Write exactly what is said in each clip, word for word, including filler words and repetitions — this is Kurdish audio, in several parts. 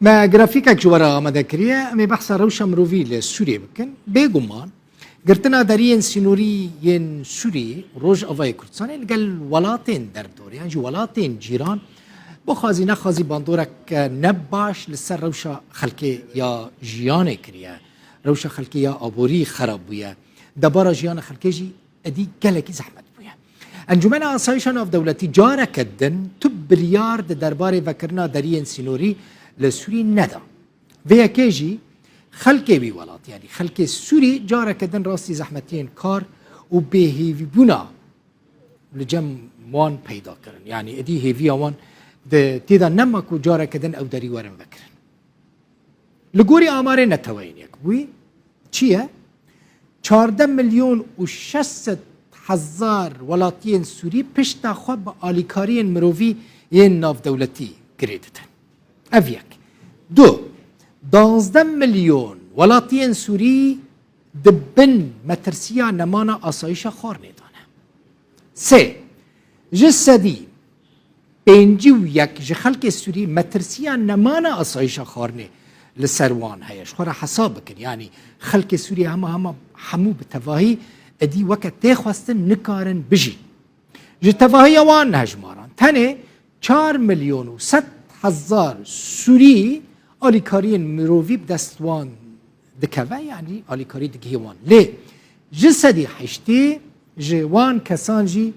Me grafîkek ji we re amade kiriye. Em ê behsa rewşa mirovî li Sûriyê bikin. Bêguman, girtina deriyên sînorî yên Sûriyê û Rojavayê Kurdistanê li gel welatên derdor, yan jî welatên cîran, bixwazî nexwazî bandorek ne baş li ser rewşa xelkê ya jiyanê kiriye. Rewşa xelkê ya aborî xerab bûye. Debara jiyana xelkê jî êdî gelekî zehmet bûye. Encûmena Asayîşa Navdewletî careke din tu biryar di derbarê vekirina deriyên sînorî li Sûrî neda. Vê yekê jî xelkê wî welat, yanî xelkê Sûrî careke din rastî zehmetiyên kar û bêhêvîbûna li cem wan peyda kirin. Yanî êdî hêviya wan di tê de nema ku careke din ew derî werin vekirin. Li gorî amarê Neteweyên Yekbûyî çi ye? Çardeh milyon û şeş sed hezar welatiyên Sûrî pişta xwe bi alîkariyên mirovî yên navdewletî girê didin. Ev yek. Du, danzdeh milyon welatiyên Sûrî di bin metirsiya nemana asayîşa xwarinê de ne. Sê, ji sedî pêncî û yek ji xelkê Sûrî metirsiya nemana asayîşa xwarinê li ser wan heye. Ji xwe re hesab bikin. Yanî xelkê Sûrî hema hema hemû bi tevahî êdî weke tê xwestin nikarin bijîn. Ji tevahiya wan hejmaran tenê çar milyon û sed hezar Sûrî alîkariyên mirovî bi dest wan dikeve, yanî alîkarî digihê wan. Lê ji sedî heştê ji wan kesan jî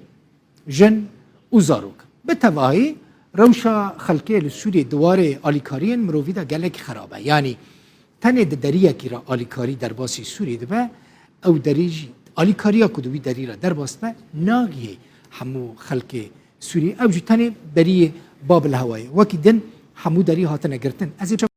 jin û zarok. Bi tevahî rewşa xelkê li Sûriyê di warê alîkariyên mirovî de gelekî xerab e. Yanî tenê di deriyekî re alîkarî derbasî Sûrî dibe, ew derî jî alîkariya ku di wî derî re derbas dibe nagihê hemû xelkê Sûrî. Ew jî tenê deriyê Babil Hewayê. Wekî din hemû derî hatine girtin. Ez ê